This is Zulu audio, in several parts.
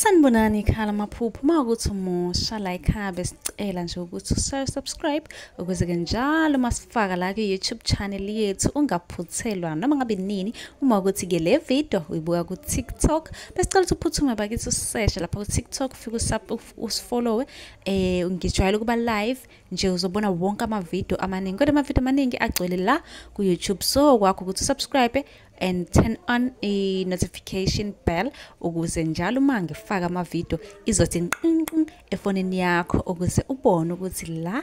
Sanibonani ekhaya lamaphupho. Uma ukuthi umusha la ekhaya besicela nje ukuthi usubscribe ukuze ke njalo masifaka la ku-YouTube channel yethu ungaphuthelwa noma ngabe nini. Uma ukuthi ke le video uyibuka ku-TikTok, besicela ukuthi uphuthume bakithi useshe lapha ku-TikTok, ufike usifollowe. Ngijwayele ukuba live nje, uzobona wonke amavidiyo amaningi, kodwa amavidiyo amaningi agcwele la ku-YouTube, so kwakho ukuthi usubscribe and turn on i-notification bell ukuze njalo uma ngifaka amavidiyo izothi nqinqin efonini yakho, ukuze ubone ukuthi la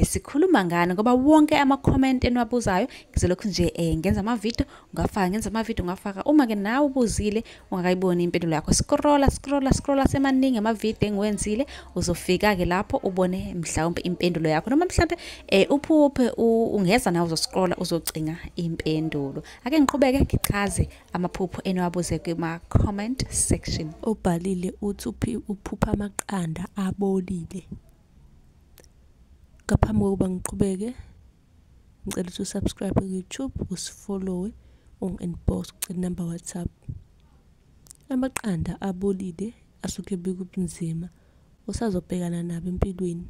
sikhuluma ngani, ngoba wonke ama-comment eniwabuzayo ngizolokhu nje ngenza amavidiyo ungafaka, ngenza amavidiyo ungafaka. Uma-ke nawe ubuzile ungakayiboni impendulo yakho, scrolla scrolla scrolla, semaningi amavidiyo engiwenzile, uzofika-ke lapho ubone mhlawumbe impendulo yakho, noma mhlawumbe uphuphe ungeza nawe uzoscrolla uzocinga impendulo. Ake ngiqhubeke ngichaze amaphupho eniwabuze kuma-comment section. Obhalile uthi uphupha amaqanda abolile. Ngaphambi kokuba ngiqhubeke, ngicela ukuthi usubscribe ku-YouTube, usifollowe, ungi-inbox, ucela inamba WhatsApp. Amaqanda abolile asuke ebika ubunzima osazobhekana nabo empilweni.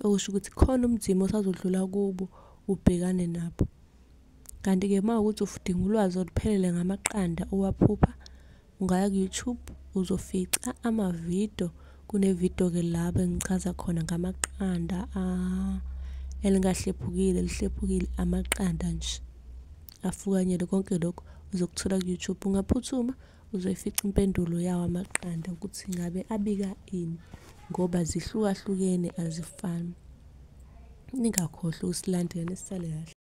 Okusho ukuthi khona ubunzima osazodlula kubo ubhekane nabo. Kanti-ke uma kuwukuthi udinga ulwazi oluphelele ngamaqanda owaphupha, ungaya ku-YouTube uzofica amavidiyo. Kunevidiyo-ke la bengichaza khona ngamaqanda elingahlephukile, lihlephukile, amaqanda nje afukanyelwe. Konke lokho uzokuthola ku-YouTube. Ungaphuthuma uzoyifica impendulo yawo amaqanda ukuthi ngabe abika ini, ngoba zihlukahlukene azifani. Ningakhohlwa ukusilandela, nisale kahle.